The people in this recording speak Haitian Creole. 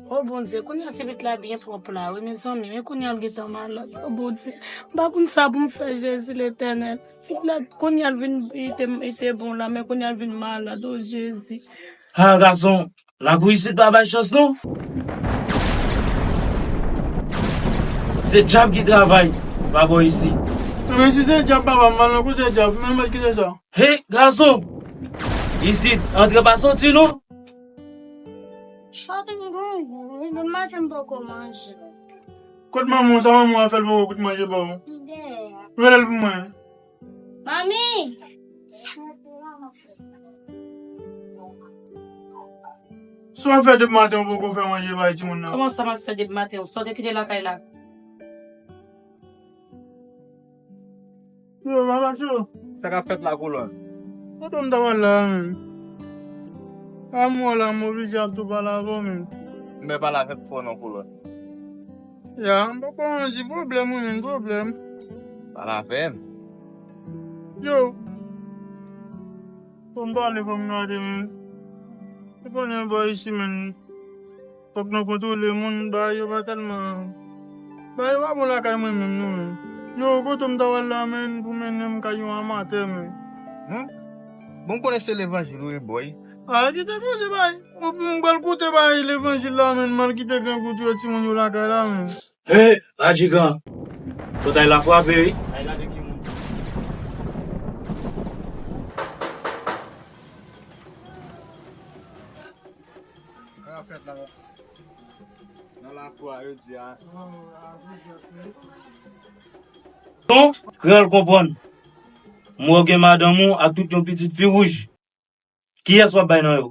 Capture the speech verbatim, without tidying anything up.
O Bondye, kounye a ti pitit la byen pwòp la, wi, mezanmi, men kounye a l gentan malad. O Bondye, m pa konn sa pou m fè, Jezi Letènèl. Ti pitit la, kounye a l vin, li te, li te bon la, men kounye a l vin malad, o Jezi. Ha, gason, lakou isit pa bay chans, non. Se dyab ki travay, pa bò isi. Men si se dyab, papa, m al nan koze dyab, men mèt kite sa. He, gason, isit, antre pa soti, non. Chòt m grangou, wi, depi maten m poko manje. Kot manman w? Sa manman w ap fè l poko kout manje ba w? Li dèyè. Rele l pou mwen. Manmi! Sa w ap fè depi maten w poko fè manje bay timoun nan? Kòman sa m ap fè depi maten? Sa w te kite lakay la? Yo, Mama Cho. Sa k ap fèt la, kolòn? Kote m ta pral la, menm? Amò la, m oblije ap tou pale avè w, menm. M pa pale avèk fò non, kolòn. Ya, m poko anji pwoblèm, wi, menm, pwoblèm. Pale avè m. Yo. Fò m pale, fò m gade, menm. Ou konnen bò isi, menm. Fòk nou kontwole moun, bagay yo pa tèlman, bagay yo pa bon lakay mwen menm non, men. Yo, kote m ta pral la, men, pou mennen m kay yon amatè, men. Hmm? Bon, m konnen se levanjil ou ye, bòy. A, kite poze bagay. Ou, m pral koute bagay levanjil la, men, m al kite grangou tiyo timoun yo lakay la, men. Hey, Radjigan. Fòt ay la frape, wi. Ay gade ki moun. Sa k ap fèt la, nan lakou a, yo di a. Ton, kreyòl konprann. Mwen gen madanm ou ak tout yon pitit fi wouj. Kiyès w ap bay nan yo?